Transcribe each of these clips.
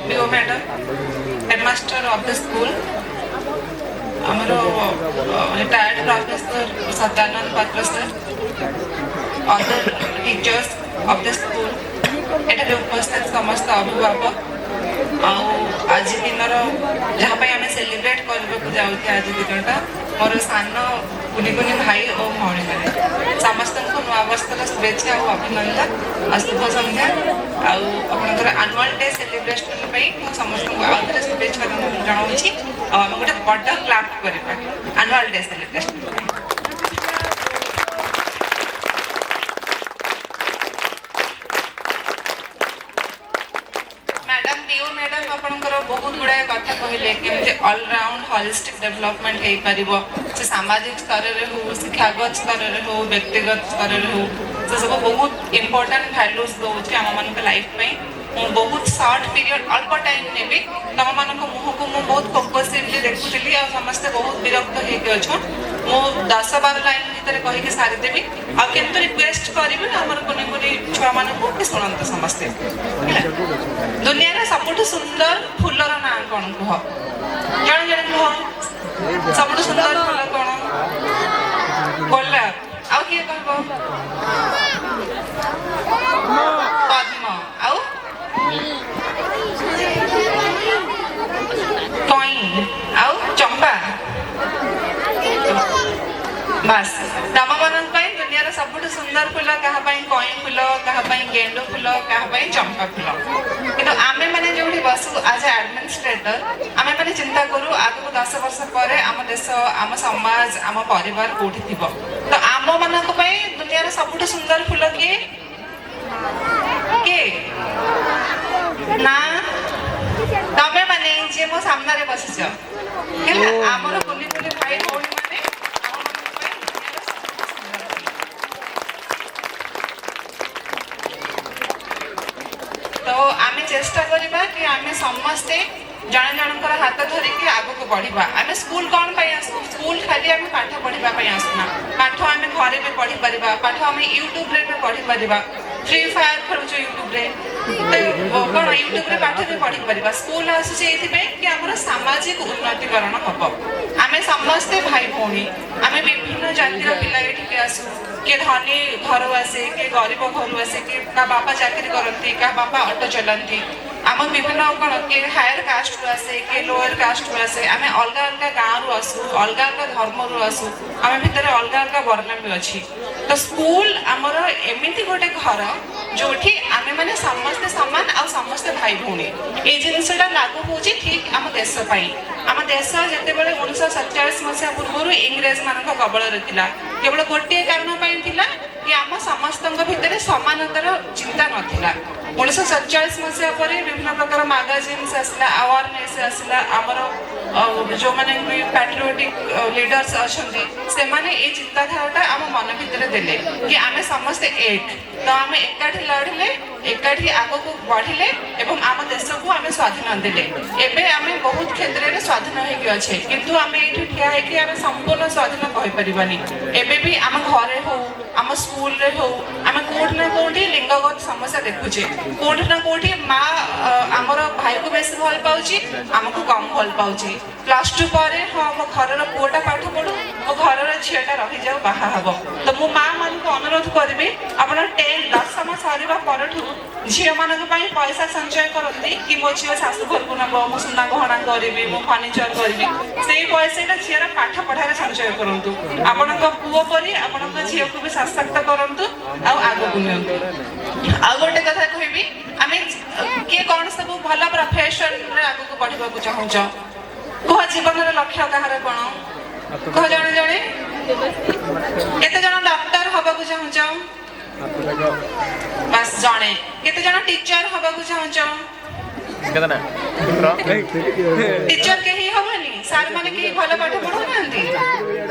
BEO madam, headmaster of the school, ଆମର retired professor Sadananda Patra sir, other teachers of the school, ଏଠାରେ ଉପସ୍ଥିତ ସମସ୍ତ ଅଭିଭାବକ ଆଉ ଆଜି ଦିନର ଯାହା ପାଇଁ ଆମେ ସେଲିବ୍ରେଟ୍ କରିବାକୁ ଯାଉଛେ ଆଜି ଦିନଟା, ମୋର ସାନ କୁନି କୁନି ଭାଇ ଓ ଭଉଣୀମାନେ, ସମସ୍ତଙ୍କୁ ନୂଆ ବର୍ଷର ଶୁଭେଚ୍ଛା ଆଉ ଅଭିନନ୍ଦନ ଆଉ ଶୁଭ ସନ୍ଧ୍ୟା। ଆଉ ଆପଣଙ୍କର ଆନୁଆଲ୍ ଡେ ସେଲିବ୍ରେସନ୍ ପାଇଁ ମୁଁ ସମସ୍ତଙ୍କୁ ଆଉ ଥରେ ଶୁଭେଚ୍ଛା ଜଣାଉଛି। ଆଉ ଆମେ ଗୋଟେ ବଡ଼ କ୍ଲାପ୍ କରିବା ଆନୁଆଲ୍ ଡେ ସେଲିବ୍ରେସନ୍ ପାଇଁ। ମ୍ୟାଡାମ, ବିଓ ମ୍ୟାଡାମ ଆପଣଙ୍କର ବହୁତ ଗୁଡ଼ାଏ କଥା କହିଲେ, କେମିତି ଅଲରାଉଣ୍ଡ ହଲିଷ୍ଟିକ୍ ଡେଭଲପମେଣ୍ଟ ହେଇପାରିବ, ସେ ସାମାଜିକ ସ୍ତରରେ ହଉ, ଶିକ୍ଷାଗତ ସ୍ତରରେ ହଉ, ବ୍ୟକ୍ତିଗତ ସ୍ତରରେ ହଉ, ସେ ସବୁ ବହୁତ ଇମ୍ପୋର୍ଟାଣ୍ଟ ଭ୍ୟାଲୁସ୍ ଦେଉଛି ଆମମାନଙ୍କ ଲାଇଫ୍ ପାଇଁ। ମୁଁ ବହୁତ ସର୍ଟ ପିରିୟଡ଼, ଅଳ୍ପ ଟାଇମ୍ ନେବି। ତମମାନଙ୍କ ମୁହଁକୁ ମୁଁ ବହୁତ ଫୋକସିଭଲି ଦେଖୁଥିଲି ଆଉ ସମସ୍ତେ ବହୁତ ବିରକ୍ତ ହେଇକି ଅଛ। ମୁଁ 10-12 ଲାଇନ୍ ଭିତରେ କହିକି ସାରିଦେବି। ଆଉ କିନ୍ତୁ ରିକ୍ୱେଷ୍ଟ କରିବି ଆମର କୁନି କୁନି ଛୁଆମାନଙ୍କୁ କି ଶୁଣନ୍ତୁ ସମସ୍ତେ। ହେଲା, ଦୁନିଆର ସବୁଠୁ ସୁନ୍ଦର ଫୁଲର ନାଁ କଣ କୁହ? ଜଣେ ଜଣେ କୁହ, ସବୁଠୁ ସୁନ୍ଦର ଫୁଲ କଣ? ଗୋଲାପ। ଆଉ କିଏ କହିବ? ପଦ୍ମ। ଆଉ କଇଁ। ଆଉ ଚମ୍ପା। ବାସ୍, ତମମାନଙ୍କ ପାଇଁ ଦୁନିଆର ସବୁଠୁ ସୁନ୍ଦର ଫୁଲ କାହା ପାଇଁ କଇଁ ଫୁଲ, କାହା ପାଇଁ ଗେଣ୍ଡୁ ଫୁଲ, କାହା ପାଇଁ ଚମ୍ପା ଫୁଲ। କିନ୍ତୁ ଆମେ ମାନେ ଯୋଉଠି ବସୁ ଆଜ୍ ଏ ଆଡମିନିଷ୍ଟ୍ରେଟର, ଆମେ ମାନେ ଚିନ୍ତା କରୁ ଆଗକୁ 10 ବର୍ଷ ପରେ ଆମ ଦେଶ, ଆମ ସମାଜ, ଆମ ପରିବାର କୋଉଠି ଥିବ। ତ ଆମ ମାନଙ୍କ ପାଇଁ ଦୁନିଆର ସବୁଠୁ ସୁନ୍ଦର ଫୁଲ କିଏ? କିଏ ନା ତମେ ମାନେ, ଯିଏ ମୋ ସାମ୍ନାରେ ବସିଛ। ହେଲା, ଆମର କୁନି କୁନି ଭାଇ ଭଉଣୀ ମାନେ ଆମମାନଙ୍କ ପାଇଁ ଦୁନିଆର ସବୁଠୁ ସୁନ୍ଦର ଫୁଲ। ତ ଆମେ ଚେଷ୍ଟା କରିବା କି ଆମେ ସମସ୍ତେ ଜଣେ ଜଣଙ୍କର ହାତ ଧରିକି ଆଗକୁ ବଢିବା। ଆମେ ସ୍କୁଲ କ'ଣ ପାଇଁ ଆସୁ? ସ୍କୁଲ ଖାଲି ଆମେ ପାଠ ପଢିବା ପାଇଁ ଆସୁନା। ପାଠ ଆମେ ଘରେ ବି ପଢିପାରିବା, ପାଠ ଆମେ ୟୁଟ୍ୟୁବରେ ବି ପଢିପାରିବା। ଫ୍ରି ଫାୟାର ଖେଳୁଛୁ ୟୁଟ୍ୟୁବରେ, ତ କ'ଣ ୟୁଟ୍ୟୁବରେ ପାଠ ବି ପଢିପାରିବା। ସ୍କୁଲ ଆସୁଛି ଏଇଥିପାଇଁ କି ଆମର ସାମାଜିକ ଉନ୍ନତିକରଣ ହବ। ଆମେ ସମସ୍ତେ ଭାଇ ଭଉଣୀ। ଆମେ ବିଭିନ୍ନ ଜାତିର ପିଲା ଏଠିକି ଆସୁ। କିଏ ଧନୀ ଘରୁ ଆସେ, କିଏ ଗରିବ ଘରୁ ଆସେ, କିଏ କାହା ବାପା ଚାକିରି କରନ୍ତି, କାହା ବାପା ଅଟୋ ଚଲାନ୍ତି। ଆମ ବିଭିନ୍ନ କ'ଣ, କିଏ ହାୟର କାଷ୍ଟରୁ ଆସେ, କିଏ ଲୋୟର କାଷ୍ଟରୁ ଆସେ। ଆମେ ଅଲଗା ଅଲଗା ଗାଁରୁ ଆସୁ, ଅଲଗା ଅଲଗା ଧର୍ମରୁ ଆସୁ। ଆମ ଭିତରେ ଅଲଗା ଅଲଗା ବର୍ଣ୍ଣ ବି ଅଛି। ତ ସ୍କୁଲ ଆମର ଏମିତି ଗୋଟେ ଘର ଯୋଉଠି ଆମେ ମାନେ ସମସ୍ତେ ସମାନ ଆଉ ସମସ୍ତେ ଭାଇ ଭଉଣୀ। ଏଇ ଜିନିଷଟା ଲାଗୁ ହଉଛି ଠିକ ଆମ ଦେଶ ପାଇଁ। ଆମ ଦେଶ ଯେତେବେଳେ 1947 ମସିହା ପୂର୍ବରୁ ଇଂରେଜ ମାନଙ୍କ କବଳରେ ଥିଲା, କେବଳ ଗୋଟିଏ କାରଣ ପାଇଁ ଥିଲା କି ଆମ ସମସ୍ତଙ୍କ ଭିତରେ ସମାନତାର ଚିନ୍ତା ନଥିଲା। 1947 ମସିହା ପରେ ବିଭିନ୍ନ ପ୍ରକାର ମାଗାଜିନ୍ସ ଆସିଲା, ଆୱାରନେସ୍ ଆସିଲା। ଆମର ଯୋଉମାନେ ବି ପାଟ୍ରିଓଟିକ୍ ଲିଡର୍ସ ଅଛନ୍ତି, ସେମାନେ ଏଇ ଚିନ୍ତାଧାରାଟା ଆମ ମନ ଭିତରେ ଦେଲେ କି ଆମେ ସମସ୍ତେ ଏକ। ତ ଆମେ ଏକାଠି ଲଢ଼ିଲେ, ଏକାଠି ଆଗକୁ ବଢ଼ିଲେ ଏବଂ ଆମ ଦେଶକୁ ଆମେ ସ୍ୱାଧୀନ ଦେଲେ। ଏବେ ଆମେ ବହୁତ କ୍ଷେତ୍ରରେ ସ୍ୱାଧୀନ ହେଇକି ଅଛେ, କିନ୍ତୁ ଆମେ ଏଇଠି ଠିଆ ହେଇକି ଆମେ ସମ୍ପୂର୍ଣ୍ଣ ସ୍ୱାଧୀନ କହିପାରିବାନି। ଏବେ ବି ଆମ ଘରେ ହଉ, ଆମ ସ୍କୁଲରେ ହଉ, ଆମେ କୋଉଠି ନା କୋଉଠି ଲିଙ୍ଗଗତ ସମସ୍ୟା ଦେଖୁଛେ। କୋଉଠି ନା କୋଉଠି ମା ଆମର ଭାଇକୁ ବେଶୀ ଭଲ ପାଉଛି, ଆମକୁ କମ ଭଲ ପାଉଛି। ପ୍ଲସ 2 ପରେ ହଁ, ମୋ ଘରର ପୁଅଟା ପାଠ ପଢୁ, ମୋ ଘରର ଝିଅଟା ରହିଯାଉ, ବାହା ହବ। ତ ମୁଁ ମା ମାନଙ୍କୁ ଅନୁରୋଧ କରିବି, ଆପଣ 10, ଦଶମ ସରିବା ପରଠୁ ଝିଅମାନଙ୍କ ପାଇଁ ପଇସା ସଞ୍ଚୟ କରନ୍ତି କି ମୋ ଝିଅ ଶାଶୁ ଘରକୁ ନବ, ମୁଁ ସୁନା ଗହଣା କରିବି, ମୁଁ ଫର୍ଣ୍ଣିଚର କରିବି, ସେଇ ପଇସାଟା ଝିଅର ପାଠ ପଢାରେ ସଞ୍ଚୟ କରନ୍ତୁ। ଆପଣଙ୍କ ପୁଅ ପରି ଆପଣଙ୍କ ଝିଅକୁ ବି ସଶକ୍ତ କରନ୍ତୁ ଆଉ ଆଗକୁ ନିଅନ୍ତୁ। ଆଉ ଗୋଟେ କଥା କହିବି, ଆମେ କିଏ କଣ ସବୁ ଭଲ ପ୍ରଫେସନରେ ଆଗକୁ ବଢିବାକୁ ଚାହୁଁଛ କୁହ। ଜୀବନର ଲକ୍ଷ୍ୟ କାହାର କଣ କୁହ ଜଣେ ଜଣେ। କେତେ ଜଣ ଡକ୍ଟର ହବାକୁ ଚାହୁଁଛ? ବାସ୍, ଜଣେ। କେତେ ଜଣ ଟିଚର ହବାକୁ ଚାହୁଁଛ? ଟିଚର କେହି ହବନି? ସାର୍ ମାନେ କେହି ଭଲ ପାଠ ପଢଉନାହାନ୍ତି?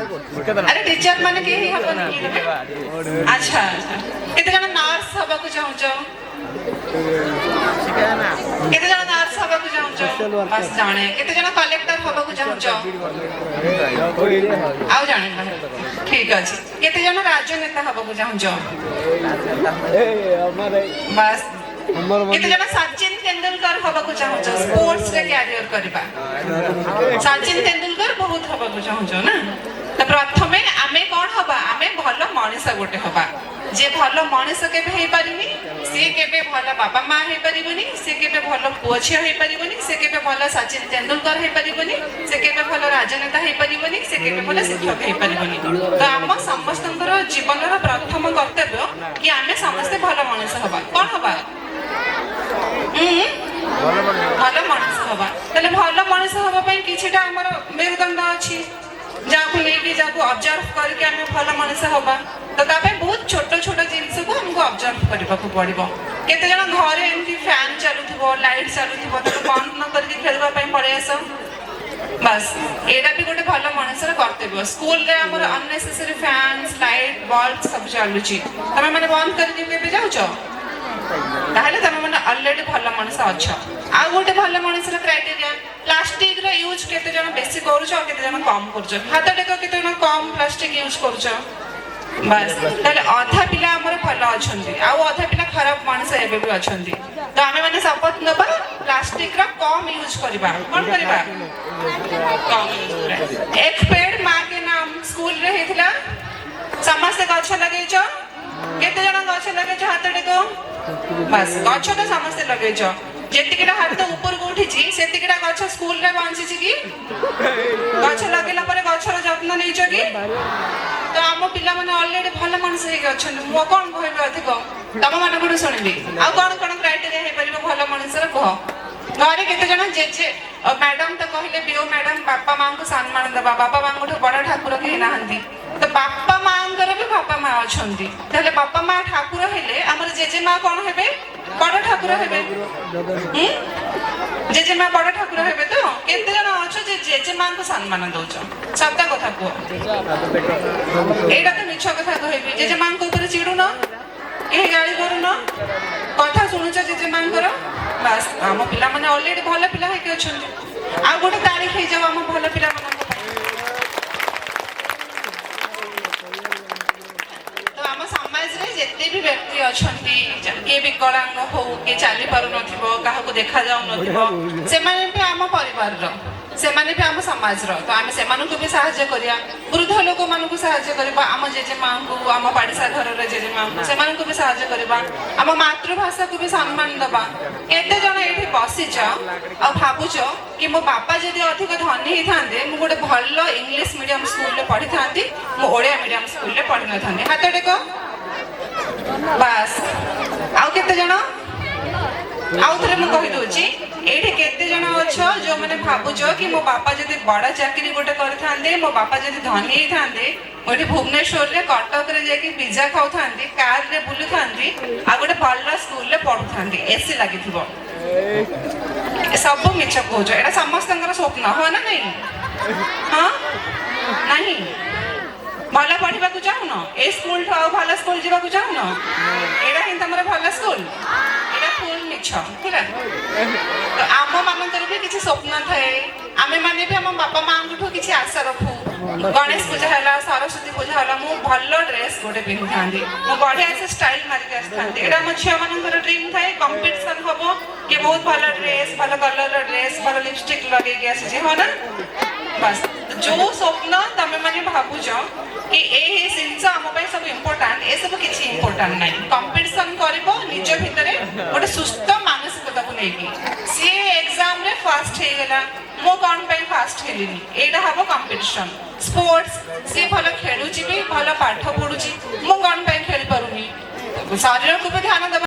ଆରେ, ଟିଚର ମାନେ କେହି ହବନି କି ତମେ? ଆଚ୍ଛା, କେତେ ଜଣ ନର୍ସ ହବାକୁ ଚାହୁଁଛ? କେତେ ଜଣ ନର୍ସ ହବାକୁ ଚାହୁଁଛ? ବାସ୍, ଜଣେ। କେତେ ଜଣ କଲେକ୍ଟର ହବାକୁ ଚାହୁଁଛ? ଆଉ ଜଣେ। ଠିକ ଅଛି। କେତେ ଜଣ ରାଜନେତା ହବାକୁ ଚାହୁଁଛ? ବାସ୍। କେତେ ଜଣ ସଚିନ ତେନ୍ଦୁଲକର ହବାକୁ ଚାହୁଁଛ? ସ୍ପୋର୍ଟସ ରେ କ୍ୟାରିୟର କରିବା, ସଚିନ ତେନ୍ଦୁଲକର ବହୁତ ହବାକୁ ଚାହୁଁଛ ନା? ତ ପ୍ରଥମେ ଆମେ କଣ ହବା? ଆମେ ଭଲ ମଣିଷ ଗୋଟେ ହବା। ଯିଏ ଭଲ ମଣିଷ କେବେ ହେଇପାରିନି, ସିଏ କେବେ ଭଲ ବାପା ମା ହେଇପାରିବନି, ସିଏ କେବେ ଭଲ ପୁଅ ଝିଅ ହେଇପାରିବନି, ସେ କେବେ ଭଲ ସଚିନ ତେନ୍ଦୁଲକର ହେଇପାରିବନି, ସେ କେବେ ଭଲ ରାଜନେତା ହେଇପାରିବନି, ସେ କେବେ ଭଲ ଶିକ୍ଷକ ହେଇପାରିବନି। ତ ଆମ ସମସ୍ତଙ୍କର ଜୀବନର ପ୍ରଥମ କର୍ତ୍ତବ୍ୟ କି ଆମେ ସମସ୍ତେ ଭଲ ମଣିଷ ହବା। କଣ ହବା? ଭଲ ମଣିଷ ହବା। ତାହେଲେ ଭଲ ମଣିଷ ହବା ପାଇଁ କିଛିଟା ଆମର ମେରୁଦଣ୍ଡ ଅଛି, ଯାହାକୁ ନେଇକି, ଯାହାକୁ ଅବଜର୍ଭ କରିକି ଆମେ ଭଲ ମଣିଷ ହବା। ତ ତା ପାଇଁ ବହୁତ ଛୋଟ ଛୋଟ ଜିନିଷକୁ ଆମକୁ ଅବଜର୍ଭ କରିବାକୁ ପଡିବ। କେତେ ଜଣ ଘରେ ଏମିତି ଫ୍ୟାନ ଚାଲୁଥିବ, ଲାଇଟ୍ ଚାଲୁଥିବ, ତାକୁ ବନ୍ଦ ନ କରିକି ଖେଳିବା ପାଇଁ ପଳେଇ ଆସ? ବାସ୍, ଏଇଟା ବି ଗୋଟେ ଭଲ ମଣିଷର କର୍ତ୍ତବ୍ୟ। ସ୍କୁଲରେ ଆମର ଅନନେସେସରି ଫ୍ୟାନ୍, ଲାଇଟ୍, ବଲ୍ବ ସବୁ ଚାଲୁଛି। ତମେ ମାନେ ବନ୍ଦ କରିକି କେବେ ଯାଉଛ? ତାହେଲେ ତମେ ମାନେ ଅଲରେଡି ଭଲ ମଣିଷ ଅଛ। ଆଉ ଗୋଟେ ଭଲ ମଣିଷର କ୍ରାଇଟେରିଆ, ପ୍ଲାଷ୍ଟିକ ର ୟୁଜ କେତେ ଜଣ ବେଶୀ କରୁଛ ଆଉ କେତେ ଜଣ କମ କରୁଛ? ହାତ ଟେକ, କେତେ ଜଣ କମ ପ୍ଲାଷ୍ଟିକ ୟୁଜ କରୁଛ? ବାସ୍, ତାହେଲେ ଅଧା ପିଲା ଆମର ଭଲ ଅଛନ୍ତି ଆଉ ଅଧା ପିଲା ଖରାପ ମଣିଷ ଏବେ ବି ଅଛନ୍ତି। ତ ଆମେ ମାନେ ଶପଥ ନବା, ପ୍ଲାଷ୍ଟିକ ର କମ ୟୁଜ କରିବା। କଣ କରିବା? କମ ୟୁଜ କରିବା। एक पेड़ माँ के नाम ସ୍କୁଲରେ ହେଇଥିଲା। ସମସ୍ତେ ଗଛ ଲଗେଇଛ? କେତେ ଜଣ ଗଛ ଲଗେଇଛ? ହାତ ଟେକ। ବାସ୍, ଗଛ ତ ସମସ୍ତେ ଲଗେଇଛ। ଯେତିକିଟା ହାତ ଉପରକୁ ଉଠିଛି, ସେତିକିଟା ଗଛ ସ୍କୁଲରେ ବଞ୍ଚିଛି କି? ଗଛ ଲଗେଇଲା ପରେ ଗଛର ଯତ୍ନ ନେଇଛ କି? ତ ଆମ ପିଲାମାନେ ଅଲରେଡି ଭଲ ମଣିଷ ହେଇକି ଅଛନ୍ତି। ମୁଁ କଣ କହିବି ଅଧିକ? ତମ ମାନଙ୍କଠୁ ଶୁଣିବି। ଆଉ କଣ କଣ କ୍ରାଇଟେରିଆ ହେଇପାରିବ ଭଲ ମଣିଷର, କୁହ। ଘରେ କେତେ ଜଣ ଜେଜେ? ମ୍ୟାଡାମ ତ କହିଲେ, ବିଓ ମ୍ୟାଡାମ, ବାପା ମାଙ୍କୁ ସମ୍ମାନ ଦେବା। ବାପା ମାଙ୍କଠୁ ବଡ ଠାକୁର କେହି ନାହାନ୍ତି। ତ ବାପା ମାଙ୍କର ବି ବାପା ମା ଅଛନ୍ତି। ତାହେଲେ ବାପା ମା ଠାକୁର ହେଲେ ଆମର ଜେଜେମା କଣ ହେବେ? ବଡ ଠାକୁର ହେବେ। ହୁଁ? ଜେଜେମା ବଡ ଠାକୁର ହେବେ। ତ କେତେ ଜଣ ଅଛ ଯେ ଜେଜେମାଙ୍କୁ ସମ୍ମାନ ଦଉଛ? ସତ କଥା କୁହ। ଏଇଟା ତ ମିଛ କଥା କହିବି। ଜେଜେମାଙ୍କ ଉପରେ ଚିଡୁନ? କେହି ଗାଳି କରୁନ? କଥା ଶୁଣୁଛ ଜେଜେମାଙ୍କର? ବାସ୍, ଆମ ପିଲାମାନେ ଅଲରେଡି ଭଲ ପିଲା ହେଇକି ଅଛନ୍ତି। ଆଉ ଗୋଟେ ତାଳି ହେଇଯାଉ ଆମ ଭଲ ପିଲାମାନଙ୍କ ପାଇଁ। ତ ଆମ ସମାଜରେ ଯେତେ ବି ବ୍ୟକ୍ତି ଅଛନ୍ତି, କିଏ ବିକଳାଙ୍ଗ ହଉ, କିଏ ଚାଲି ପାରୁନଥିବ, କାହାକୁ ଦେଖା ଯାଉନଥିବ, ସେମାନେ ବି ଆମ ପରିବାରର, ସେମାନେ ବି ଆମ ସମାଜର। ତ ଆମେ ସେମାନଙ୍କୁ ବି ସାହାଯ୍ୟ କରିବା। ବୃଦ୍ଧ ଲୋକମାନଙ୍କୁ ସାହାଯ୍ୟ କରିବା, ଆମ ଜେଜେମାଙ୍କୁ, ଆମ ପାଡ଼ିଶା ଘରର ଜେଜେମାଙ୍କୁ, ସେମାନଙ୍କୁ ବି ସାହାଯ୍ୟ କରିବା। ଆମ ମାତୃଭାଷାକୁ ବି ସମ୍ମାନ ଦବା। କେତେ ଜଣ ଏଇଠି ବସିଛ ଆଉ ଭାବୁଛ କି ମୋ ବାପା ଯଦି ଅଧିକ ଧନୀ ହେଇଥାନ୍ତେ, ମୁଁ ଗୋଟେ ଭଲ ଇଂଲିଶ ମିଡିୟମ ସ୍କୁଲରେ ପଢିଥାନ୍ତି, ମୁଁ ଓଡ଼ିଆ ମିଡିୟମ ସ୍କୁଲରେ ପଢିନଥାନ୍ତି? ହାତ ଟେକ। ବାସ୍, ଆଉ କେତେ ଜଣ? ଆଉ ଥରେ ମୁଁ କହିଦଉଛି, ଏଇଠି କେତେ ଜଣ ଅଛ ଯୋଉମାନେ ଭାବୁଛ କି ମୋ ବାପା ଯଦି ବଡ ଚାକିରି ଗୋଟେ କରିଥାନ୍ତେ, ମୋ ବାପା ଯଦି ଧନୀ ହେଇଥାନ୍ତେ, ମୁଁ ଏଠି ଭୁବନେଶ୍ୱରରେ, କଟକରେ ଯାଇକି ପିଜା ଖାଉଥାନ୍ତି, କାରରେ ବୁଲୁଥାନ୍ତି ଆଉ ଗୋଟେ ଭଲ ସ୍କୁଲରେ ପଢୁଥାନ୍ତି, ଏସି ଲାଗିଥିବ? ସବୁ ମିଛ କହୁଛ। ଏଇଟା ସମସ୍ତଙ୍କର ସ୍ୱପ୍ନ, ହଁ ନା ନାଇଁ? ହଁ, ନାହିଁ? ଭଲ ପଢିବାକୁ ଚାହୁଁନ? ଏଇ ସ୍କୁଲଠୁ ଆଉ ଭଲ ସ୍କୁଲ ଯିବାକୁ ଚାହୁଁନ? ଏଇଟା ହିଁ ତମର ଭଲ ସ୍କୁଲ? ଏଇଟା ଫୁଲ ମିଛ ହେଲା। ତ ଆମ ମାନଙ୍କର ବି କିଛି ସ୍ୱପ୍ନ ଥାଏ। ଆମେ ମାନେ ବି ଆମ ବାପା ମାଙ୍କଠୁ କିଛି ଆଶା ରଖୁ। ଗଣେଶ ପୂଜା ହେଲା, ସରସ୍ୱତୀ ପୂଜା ହେଲା, ମୁଁ ଭଲ ଡ୍ରେସ୍ ଗୋଟେ ପିନ୍ଧିଥାନ୍ତି, ମୁଁ ବଢିଆ ସେ ଷ୍ଟାଇଲ ମାରିକି ଆସିଥାନ୍ତି। ଏଇଟା ଆମ ଝିଅ ମାନଙ୍କର ଡ୍ରିମ୍ ଥାଏ। କମ୍ପିଟିସନ ହବ କି ବହୁତ ଭଲ ଡ୍ରେସ୍, ଭଲ କଲରର ଡ୍ରେସ୍, ଭଲ ଲିପଷ୍ଟିକ୍ ଲଗେଇକି ଆସିଛି, ହଁ ନା? ବାସ୍, ଯୋଉ ସ୍ୱପ୍ନ ତମେ ମାନେ ଭାବୁଛ କି ଏଇ ଏଇ ଜିନିଷ ଆମ ପାଇଁ ସବୁ ଇମ୍ପୋର୍ଟାଣ୍ଟ, ଏସବୁ କିଛି ଇମ୍ପୋର୍ଟାଣ୍ଟ ନାହିଁ। କମ୍ପିଟିସନ କରିବ ନିଜ ଭିତରେ ଗୋଟେ ସୁସ୍ଥ ମାନସିକତାକୁ ନେଇକି। ସିଏ ଏକ୍ସାମରେ ଫାର୍ଷ୍ଟ ହେଇଗଲା, ମୁଁ କଣ ପାଇଁ ଫାର୍ଷ୍ଟ ହେଲିନି? ଏଇଟା ହବ କମ୍ପିଟିସନ। ସ୍ପୋର୍ଟସ, ସିଏ ଭଲ ଖେଳୁଛି ବି, ଭଲ ପାଠ ପଢୁଛି, ମୁଁ କଣ ପାଇଁ ଖେଳି ପାରୁନି? ଶରୀରକୁ ବି ଧ୍ୟାନ ଦେବା।